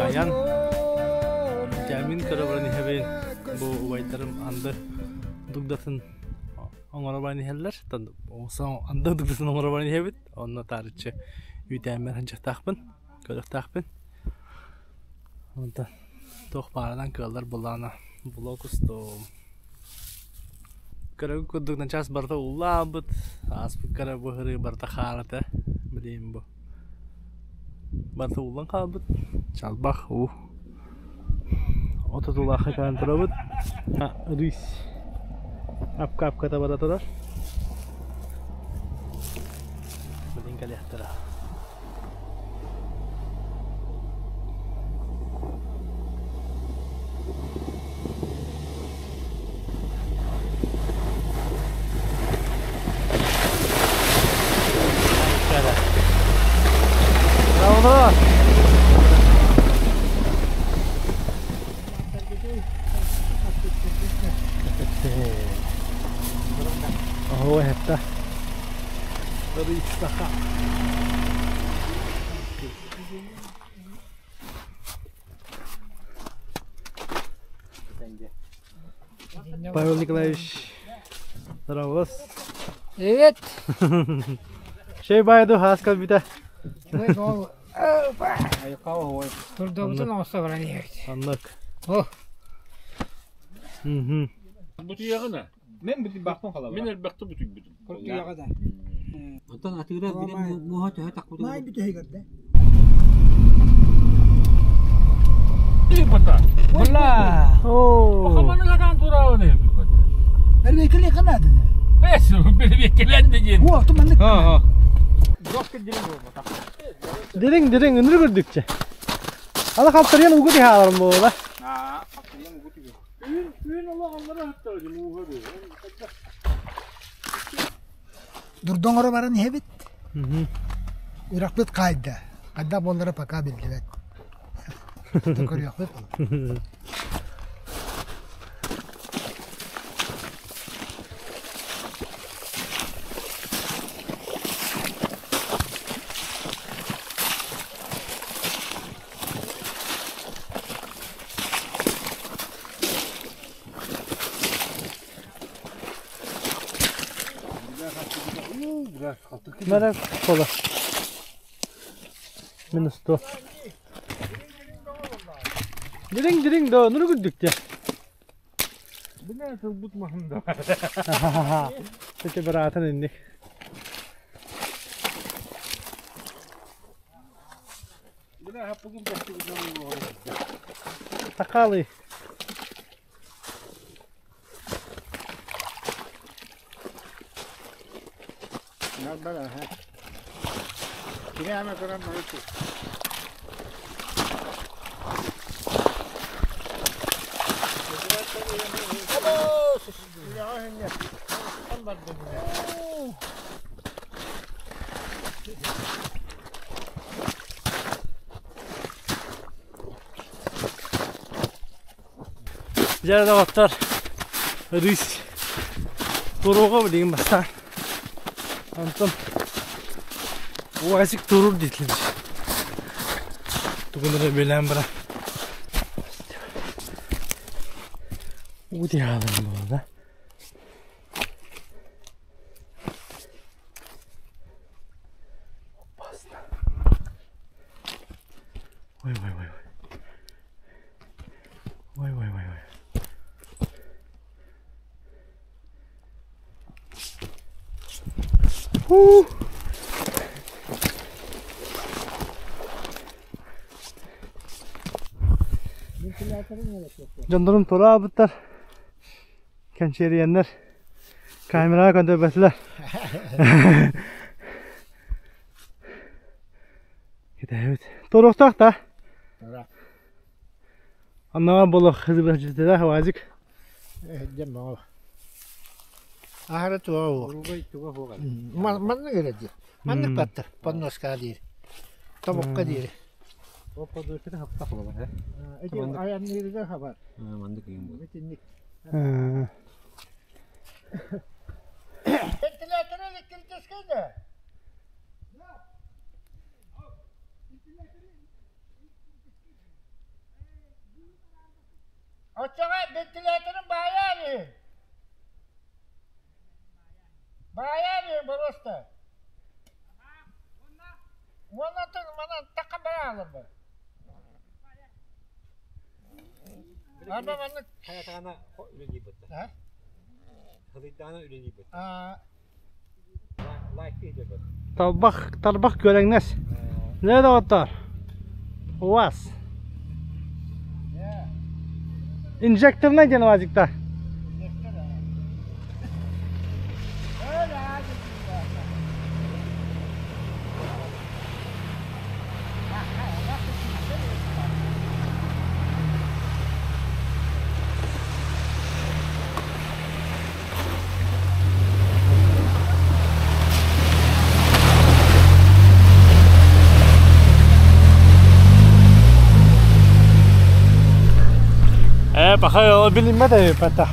Эмиэ айан. Мин көрө баран иһэбин. Бу убайдарым анды дугдатын оҥоро баран иһэллэр. Анды дугдатын оҥоро баран иһэбит. Онно таарыччы үүтээммэр сылдьыахтаахпын, көрүөхтээхпин. Онтон туох баарынан кыаллар былаана блок устуом. Көрөргүт курдук начаас барыта ууллаабыт, ааспыкка эрэ бу ыһырыы барыта хаар этэ, билигин бу барыта ууллан хаалбыт, чалбах уу. Отутулаахха кэлэн турабыт, рысь апка-апката бара турар. Билигин кэлиэхтэрэ. Bravo! Оһуо хэтта. Павел Николаевич, здравос. Привет. Шей байду хааскал бүтэ. Турдубутун оҥосто баран иһэбит. Аннык. О. Мгм. Бутуйаҕына. Мен бутуйбаппын халаба. Мин элбэхтэ бутуйбутум. Куртуйаҕа да. Оттон атыыра били муоһа төһө тахпытын Маай бүтэһигэр да. Бла. Оо. Эрбекели канадыны. Бэс, О, туманнык. Дириҥ дириҥ ынырык үрдүкчэ. Ала халтарыйан угу тиһааларым буола. Дурдоҥоро баран иһэбит. Үрахпыт хаайда. Хайдах буоллара пока биллибэт. Көрүөхпүт. Мара кола. Минус 100. Дириҥ дириҥ да нуру күрдүк те. Бина тылбыт маһында. Тете быраатын инник. Сакалы. Дьэ доҕоттор, рысь туруоҕа билигин бастаан. Онтон УАЗик турур диэтилэр. Тугун эрэ билэн баран уу диаалым буолла. Опасно. Ой, ой, ой, ой. Ой, ой, ой, ой. Уу. Дьоннорум тураабыттар. Кэнчиэрийэннэр камераҕа көрдөрбөтүлэр. Кэтэһэбит. Туруохтаах да? Аннаҕа болох хызыбыһдьытыда УАЗик. Дьэ Аһара туга уох. Маннык эрэ дии. Маннык баттар. Подноска диир. Тобукка диир. Айанныырыгар хабар. Маннык ыйым буолар. Итинник. Вентилятор электрический да? Оччоҕо вентиляторын баайаар үһү. Баайаар үһү боруоста. Уонна манан такка бараалар. Арба маннык Хайатаҕына үлэлиибит. Хылыйдаана үлэлиибит. Тарбах, тарбах күөрэҥнэс. Не доҕоттоор? УАЗ. Инжекторнай диэн УАЗикта. Ээ, пахай ол билиммэт эбиппэтэ.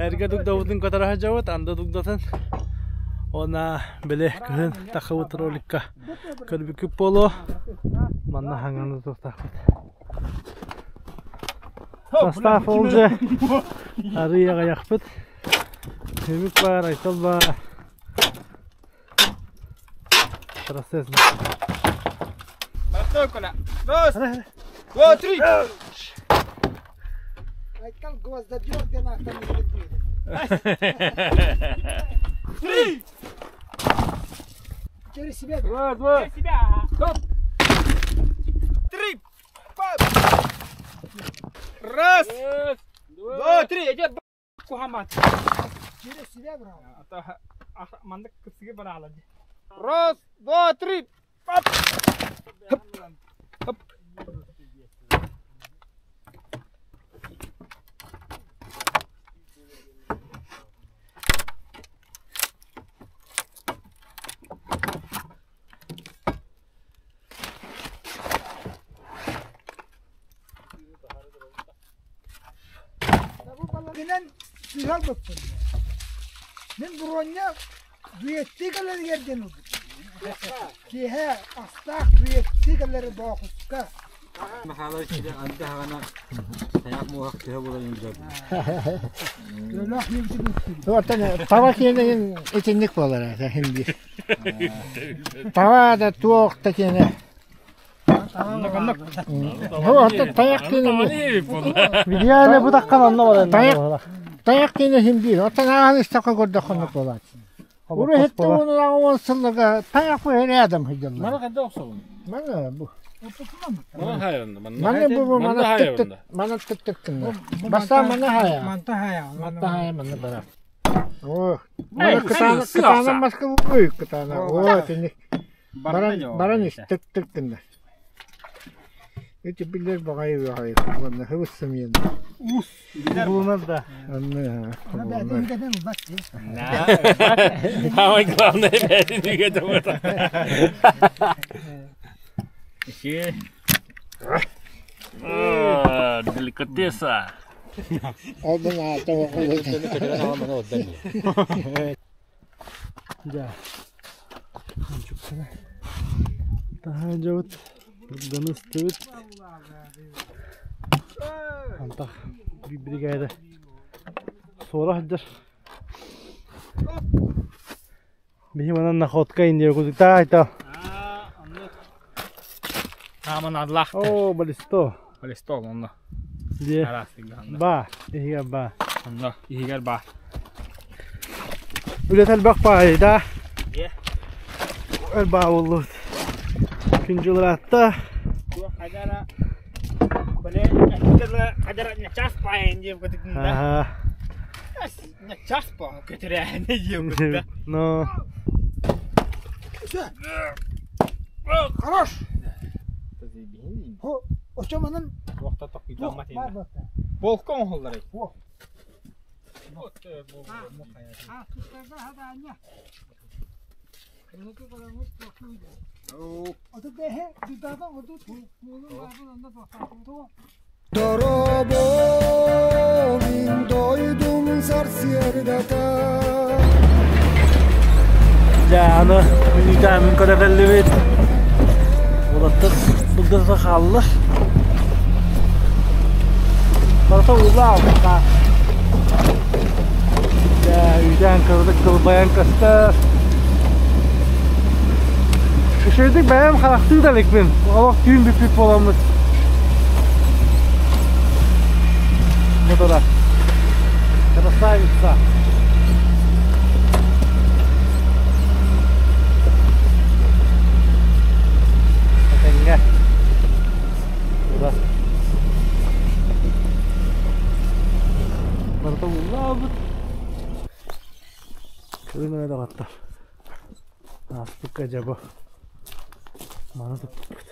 Эргэ дугдабытын көтөрө сылдьабыт, анды дугдатын. Уонна били кыһын тахыбыт роликка көрбүккүт буолуо. Манна хаҥаны тутахпыт. Состав ол же арый аҕыйахпыт. Түмүк баар, Айтал баар. Процесс. Раз, два, три! Айтал гвоздодер диэн ааттаммыт. Три! Через себя. Раз, два. Стоп! Три! Пап! Раз, два, три! Иди кухамат. Через себя брал. Раз, два, три! Пап! Хоп! Хоп! Гынан сыһал баппын. Мин броня дуэттии кэлэригэр диэн ылбытым. Киэһэ астаах дуэттии кэлэри боохуска. Михайлович анды хаҕана тайах муоһах төһө буолар инжер. Өлөөх немчи бүттүм. Оттон таба киэнэ итинник буолар этэ хин биир. Таба да туох да киэнэ. Оттон тайах киэнэ Видеоны бу таххан онно баран. Тайах тайах киэнэ хин биир. Оттон ааһан истэххэ көрдөххө буолаат. Уру хетте уону аҕа сылларга тайах бу эрэ адам сылдьаллар. Мана қайда оқсабын? Мана бу. Мана хайырында. Мана бу бу мана тык мана тык тык гына. Баса мана хая. Манта хая. Манта хая мана бара. О, мана кытаана кытаана маска буй кытаана. О, тини баран баран ис тык тык гына. Эти билер багай багай. Ладно, хыбыссым енді. Булунар да. Анны. Самое главное, бәрін үйге Деликатеса. Алдын ата Дьэ. Таһаадьабыт, дьону истибит. Антах биригээдэ суора сылдьар. Биһи манан находка индия кудуктаа айта. Аман адлах. О, балисто. Балисто онно. Дьэ. Араас тигганна. Ба, иһигэр ба. Онно иһигэр ба. Үлэтэ элбэх баайда. Элбаа буоллубут. Күн дьыл ыраатта. Аха. Ну. Хорош. Очоманын Полка оҥоһуллар. Дьэ, аны мүнүүтэ көрө кэллибит. Уолаттар былдырса хааллар. Барыта уулаах алта. Дьэ, үүтээн кырдык кылбайан көстөр. Үчүгэйдик бэйэм харахтыы да иликпин. Олох түүн бүппүт буоламмыт. Бу турар. Красавица. Этэҥҥэ. Тура. Барыта уулаабыт. Кырын эрэ доҕоттор. Ааспыкка дьэ бу маны туппуппут.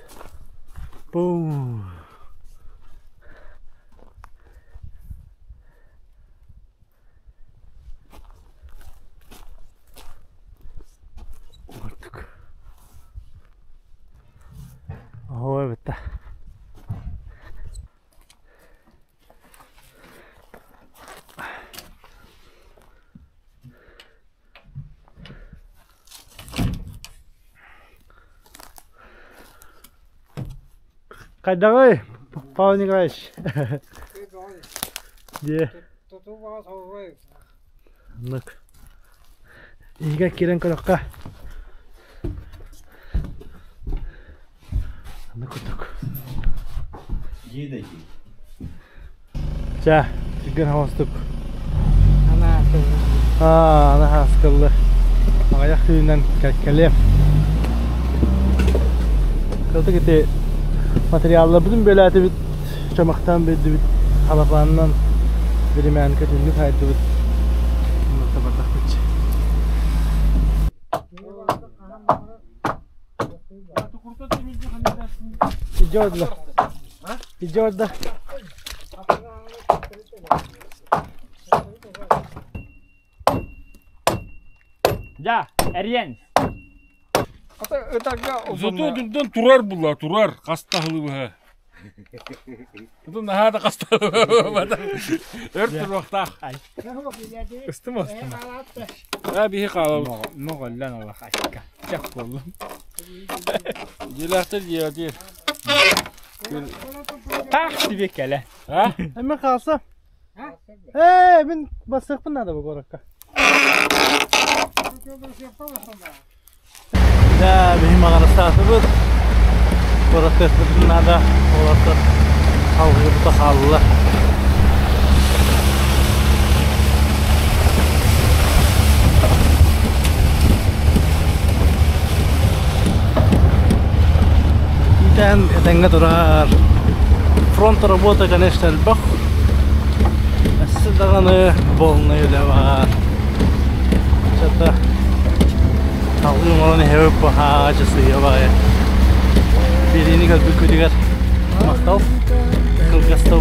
Бум! Курдук. Оһуо эбит да. Хайдаҕый, Павел Николаевич? Дьиэ. Оннук. Иһигэр киирэн көрөххө. Аны курдук. Чэ, түргэн оҥостук. Аа, аны хааскыллы. Аҕыйах түүнүнэн кэлиэм. Кылтык ити материалларбытын бүөлээтибит, чомахтаан биэрдибит, халапаанынан биримээнкэ түннүк хаайдыбыт. Онно бардахпыт. Идет да. Идет да. Да, эрийэн. Зато дурдан турар була, турар, хастаһылыбыһа. Ото наһаа да хастаһылыбыһа. Өр туруохтаах. Ыстым ыстым. А биһи хаалабыт. Моҕоллон олох айка. Чах буоллум. Дьиэлээхтэр дьиэҕитигэр. Таах тебе кэлэ. А? Эмме хаалса. Ээ, мин бассыахпын наада бу куоракка. Да, биһи маҕарастаатыбыт. Куораттыахпытын наада. Уолаттар салгыыбыта хаалла. Итээн этэҥҥэ турар. Фронт работа, конечно, элбэх. Өссө даҕаны полный үлэ баар. Что-то салгыы оҥорон иһэбит баһаа часыйа баҕайы. Биэриини көрбүккүтүгэр махтал. Кылгас да